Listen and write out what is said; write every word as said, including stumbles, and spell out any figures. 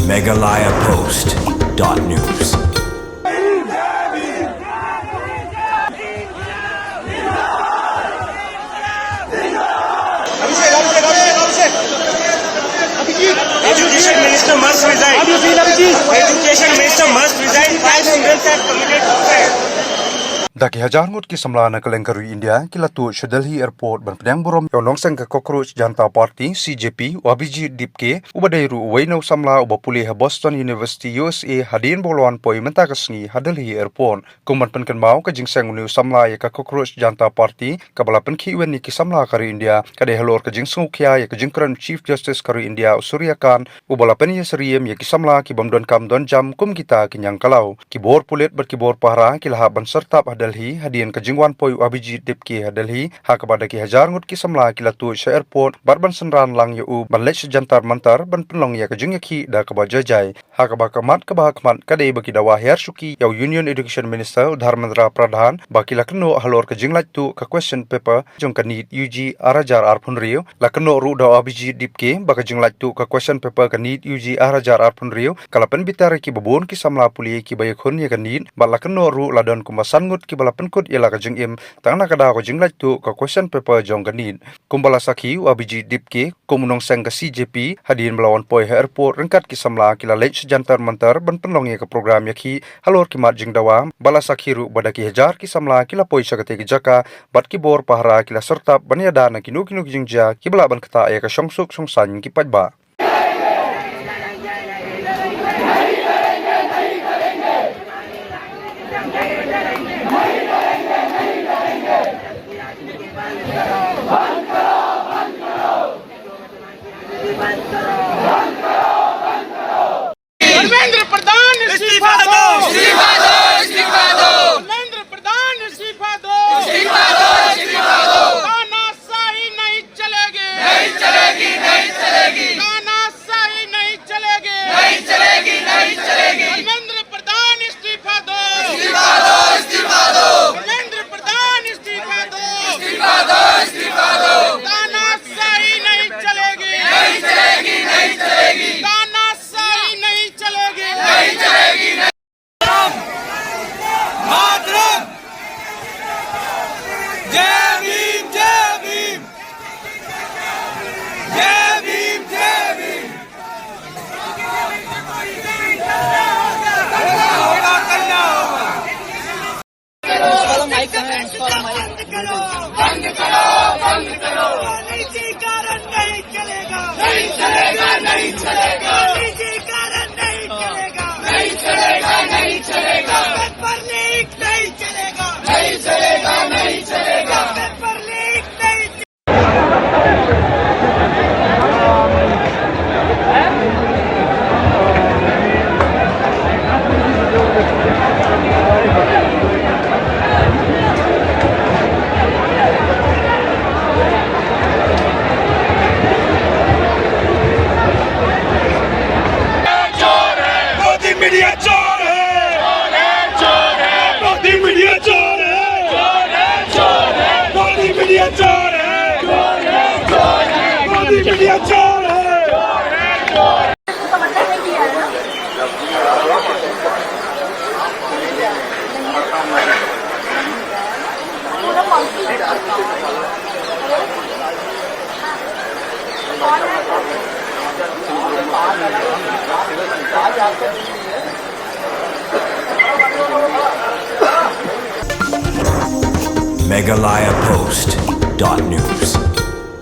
Meghalaya Post dot news. Education Minister must resign. Education Minister must resign. Five students have committed suicide. Da ki hajar ngut ki samla na kylleng ka ri India ki la tuh sha Delhi Airport ban pdiang burom ïa u nongseng ka Cockroach Janta Party, C J P, u Abhijeet Dipke, uba dei ruh uwei na u samla uba pule ha Boston University, U S A, hadien ba u la wan poi mynta ka sngi ha Delhi Airport. Kum ban pynkynmaw, ka jingseng une u samla ïa ka Cockroach Janta Party, kaba la pynkhih win ïa ki samla ka ri India, ka dei halor ka jingsngewkhia ïa ka jingkren u Chief Justice ka ri India, u Surya Kant, uba la pynïasyriem ïa ki samla ki bym don kam don jam kum kita ki ñiangkalaw. Ki bor pulit bad ki bor pahara ki la hap ban syrtap ha Delhi hadien ka jingwan poi u Abhijeet Dipke ha Delhi, ha kaba da ki hajar ngut ki samla ki la tuh sha airport bad ban synran lang ïa u ban leit sha Jantar Mantar ban pynlong ïa ka jingïakhih da kaba jai jai. Ha kaba ka mat kaba ha khmat ka dei ba ki dawa hiar shuki ïa u Union Education Minister u Dharmendra Pradhan ba ki la kynnoh halor ka jinglaittuh ka question paper jong ka NEET U G ar hajar arphew hynriew. La kynnoh ruh da u Abhijeet Dipke ba ka jinglaittuh ka question paper ka NEET U G ar hajar arphew hynriew ka la pynbitar ïa kiba bun ki samla pule kiba ïakhun ïa ka NEET, bad la kynnoh ruh la don kumba san ngut kiba la pynkut ïa la ka jingim tang na ka daw ka jinglaittuh ka question paper jong ka NEET. Kumba la sakhi u Abhijeet Dipke kum u nongseng ka C J P, hadien ba la wan poi ha airport ryngkat ki samla ki la leit sha Jantar Mantar ban pynlong ïa ka program ïakhih halor ki mat jingdawa, bad la sakhi ruh ba da ki hajar ki samla ki la poi sha katei ka jaka bad ki bor pahara ki la syrtap ban ïada na kino kino ki jingjia kiba lah ban ktah ïa ka shongsuk shongsaiñ ki paidbah. धर्मेंद्र प्रधान इस्तीफा दो। इस्तीफा दो, इस्तीफा दो। धर्मेंद्र प्रधान इस्तीफा दो। इस्तीफा दो, इस्तीफा दो। तानाशाही नहीं चलेगी। नहीं चलेगी, नहीं चलेगी। तानाशाही नहीं चलेगी। नहीं चलेगी, नहीं चलेगी। धर्मेंद्र प्रधान इस्तीफा दो। इस्तीफा दो, इस्तीफा दो। धर्मेंद्र प्रधान इस्तीफा दो। इस्तीफा दो, इस्तीफा दो। तानाशाही नहीं चलेगी। नहीं चलेगी, नहीं चलेगी। तानाशाही नहीं चलेगी। नहीं चलेगी, नहीं। मातरम। जय भीम, जय भीम। जय भीम, जय भीम। निजीकरण नहीं चलेगा। नहीं चलेगा, नहीं चलेगा। निजीकरण नहीं चलेगा। नहीं चलेगा, नहीं चलेगा। पेपर लीक नहीं चलेगा। नहीं चलेगा, नहीं चलेगा। पेपर लीक नहीं मोदी मीडिया चोर है। मोदी मीडिया चोर है। मोदी मीडिया चोर है। मोदी मीडिया चोर है। Meghalaya Post dot news.